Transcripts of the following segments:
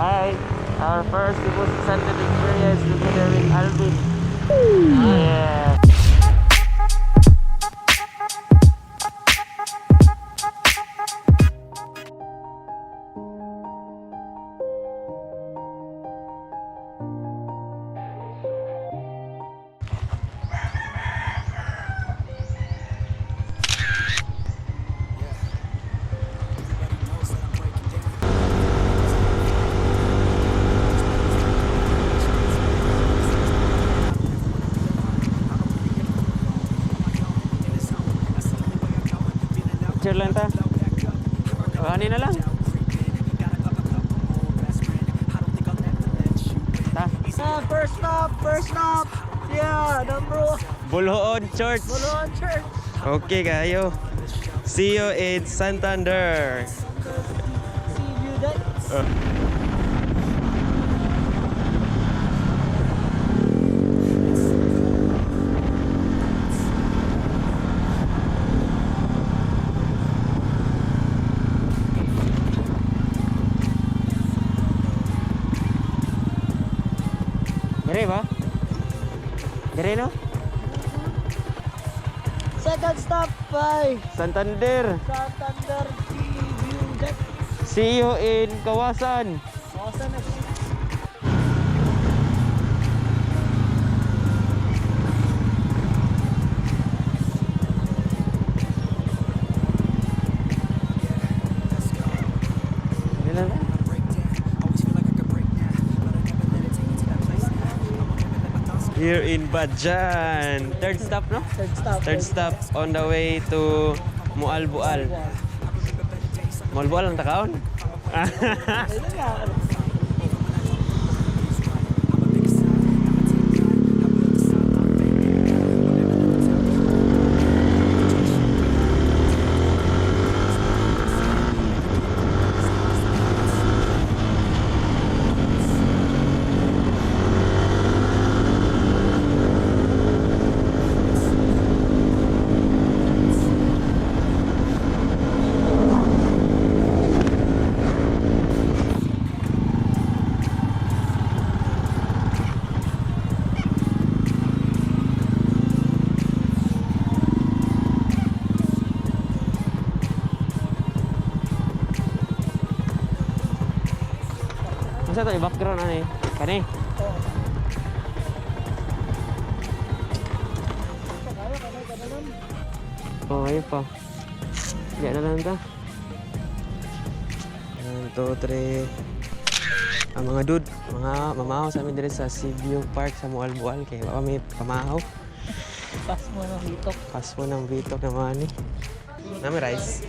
Hi. Our first Cebu 600 experience together with Alvin. Yeah. Picture lang ta. O, ani na lang. Ta. Ah, first stop, first stop. Yeah, number one. Bolhoon Church. Bolon Church. Okay kayo. See you in Santander. See you that. Dire ba? Dire no? Second stop by Santander. Santander Sea View Deck. See you in Kawasan. Awesome. Dire na lang. Here in Bajan. Third stop, no? Third stop. Third stop on the way to Mualbual. Mualbual ang takaon? Ayun na. Masa to i-background ano eh? Kani? Oh, ayun pa. Diyan na lang ta. 1, 2, 3. Ang mga dude, mga mamaho sa amin dito sa Cebu Park sa Mualbual kay baka may pamahaw. Pass mo ng hitok. Pas mo ng bitok naman eh. Nami rice.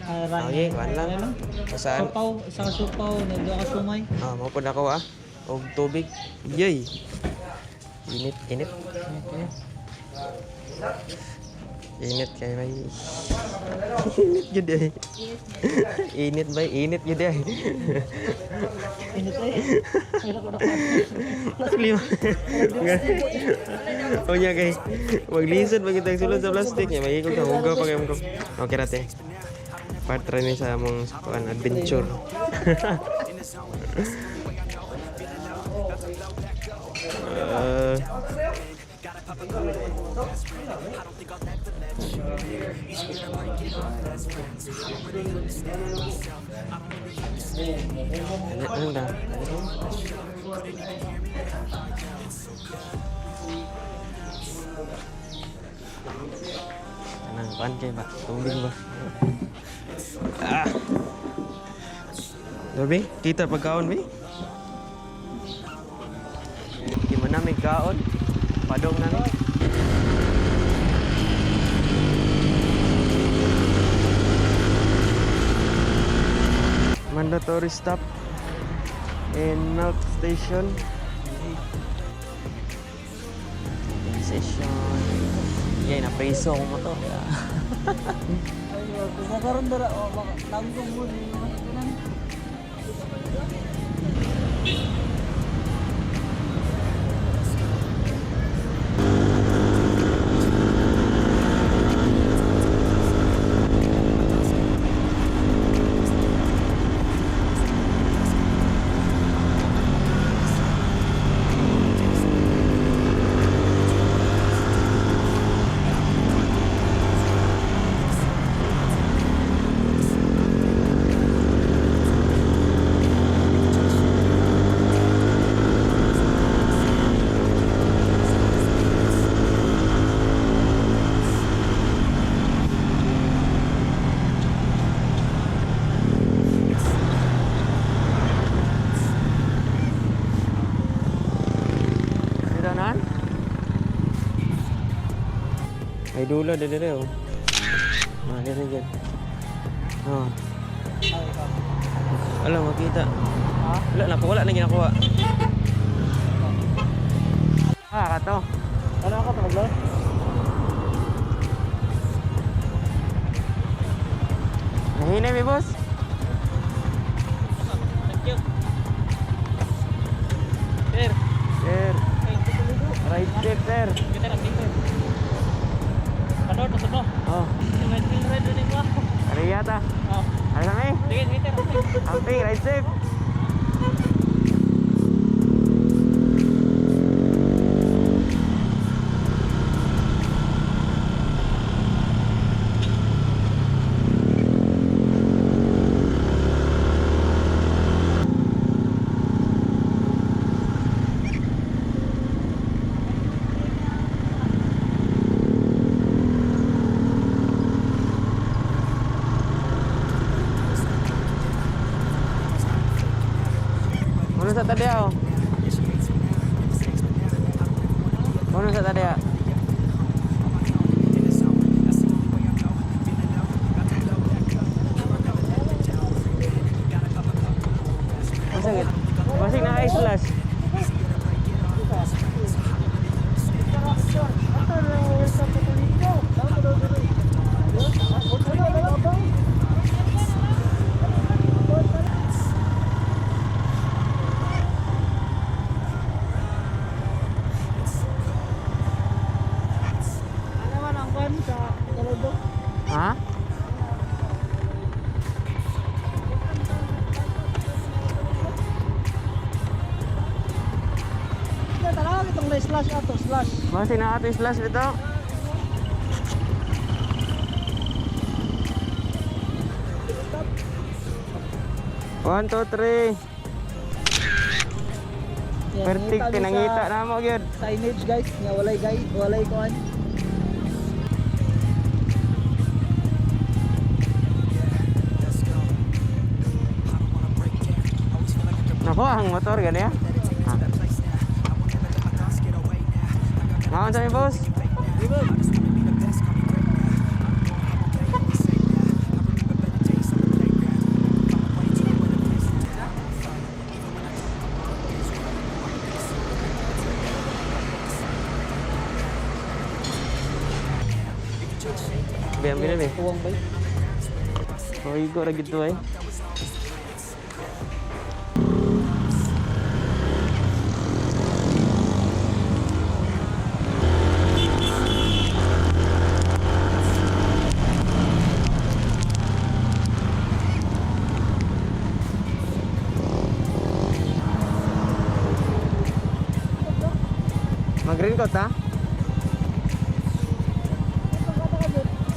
Ah, Okay, kuan lang. Saan? Supaw, isa ka supaw, nando ka sumay. Ah, mo po na ako ah. Og tubig. Yay. Init, init. Okay. Init kay bay. Init gud ay. Init bay, init gud ay. Init eh. Ay, ko na. Lima. Unya kay maglisod pag itang sulod sa plastic niya, magiging ka hugaw pa kay mo. Okay ra te. Part ra ni sa among kuan adventure. Ano, ano na? Anang kuan kay ba? Tubig ba? Ah. Dobi, kita pagkaon bi? Di man na may kaon. Padong na mi. Mandatory stop in Milk Station. Station. Yay, napreso akong motor. Ay, kung karon dara, oh, baka tanggong mo ni mga tanan. Dula dere oh. Ah, dere gyud. Oh. Ay, ikaw. Wala makita. Ha? Wala na wala na ginakuha. Ah, kato. Ano ako tawag? Nahinay mi, boss. Thank you. Sir. Sir. Right step, sir. Kita lang dito. Ano to to? Oh, May feel red din mo. ariyata. Oh. Ano kami? Sige, sige, sir. Amping, right step. Muna sa tadi oh. Muna sa tadi ah. Masakit. Masih na ice flash. Ano man ang kwan sa Toledo? Ha? Hindi, talaga itong na slash ato, slash. Masih na ato slash dito. One, two, three. Yan, Perfect, nangita mi tinangita sa na mo gyud. signage guys, nga walay guy, walay kuan. Nako, ang motor gani ah. Naon sa mi, boss? Biyan biyan eh. Tuwang ba? Hoy, ko ra gid to eh. Mag-green coat ha?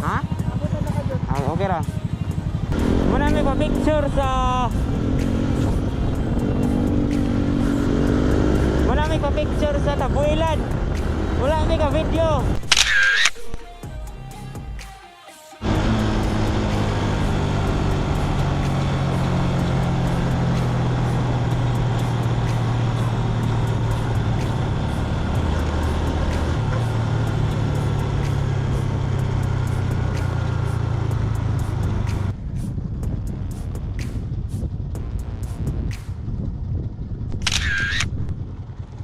Ha? Ah, okay ra. Muna may pa-picture sa. Muna may pa-picture sa Tabuilan. Wala may ka-video.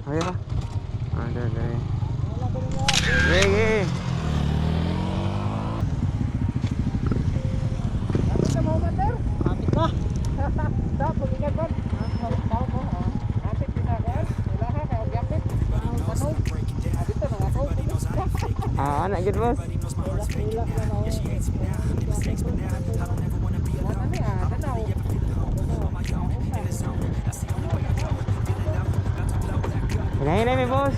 Ayo pa. Ada, ada. Sige. Kapit na mo, Mater? Kapit na. Stop, mag-ingat ba? Kapit na ka. Wala ka, kaya kapit. Ano? Dito na ako. Ah, anak gid, boss. Ulak na na. Hinay-hinay mi, boss.